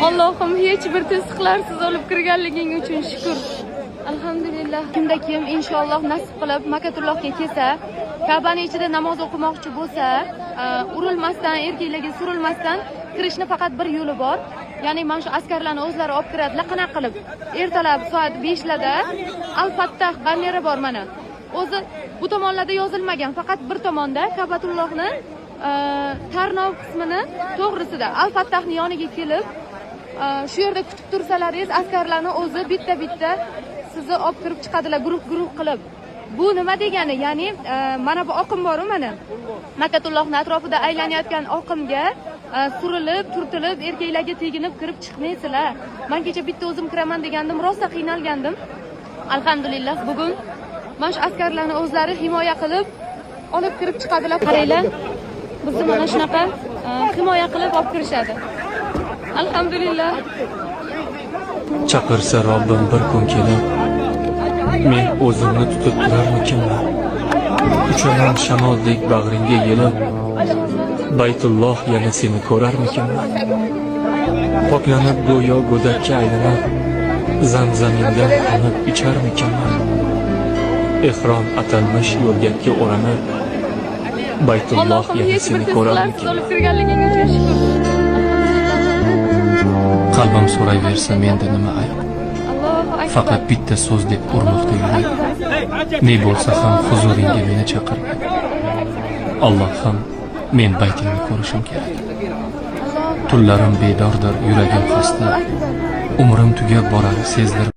Allohim, hech bir to'siqlarsiz olib kirganliging uchun shukur. Alhamdulillah. Kimda kim inshaalloh nasib qilib Makatullohga kelsa, Ka'bani ichida namoz o'qimoqchi bo'lsa, urilmasdan, erkaklarga surilmasdan kirishni faqat bir yo'li bor. Ya'ni mana shu askarlarni o'zlari olib kiradilar. Qanaqa qilib? Ertalab soat 5 larda Al Fattah banneri bor mana. O'zi bu tomonlarda yozilmagan, faqat bir tomonda Ka'batullohni tarnov qismini to'g'risida Al Fattahni yoniga kelib, shu yerda kutib tursalaringiz, askarlarni o'zi bitta-bitta sizni olib kirib chiqadilar guruh-guruh qilib. Bu nima degani? Ya'ni mana bu oqim bor-u mana. Makatullohni atrofida aylanayotgan oqimga surilib, turtilib, erkaklarga teginib kirib chiqmaysizlar. Men kecha bitta o'zim kiraman degandim, rosa qiynalgandim. Alhamdulillah, bugun mana shu askarlarni o'zlari himoya qilib olib kirib chiqadilar. Qaranglar, bizni mana shunaqa himoya qilib olib kirishadi. Alhamdulillah. Chaqirsa Robbim bir kun kelib, men o'zimni tutib turarmikinman? Uchaman shamoldek bag'ringga yelib, Baytulloh, yana seni ko'rarmikinman? Poklanib, go'yo go'dakka aylanib, Zamzamingdan qonib icharmikinman? Ehrom atalmish yo'rgakka o'ranib, Baytulloh, Allohim, yana hech bir seni to'siqlarsiz ko'rarmikinman? olib kirganliging uchun shukur. Qalbim so'rayversa menda nima ayb? Allohu akbar. Faqat bitta so'z deb urmoqda yurak. Ne bo'lsa ham huzuringga meni chaqirgin. Allohim, men baytingni ko'rishim kerak. Tunlarim bedordir, yuragim xasta. Umrim tugab borar, sezdir.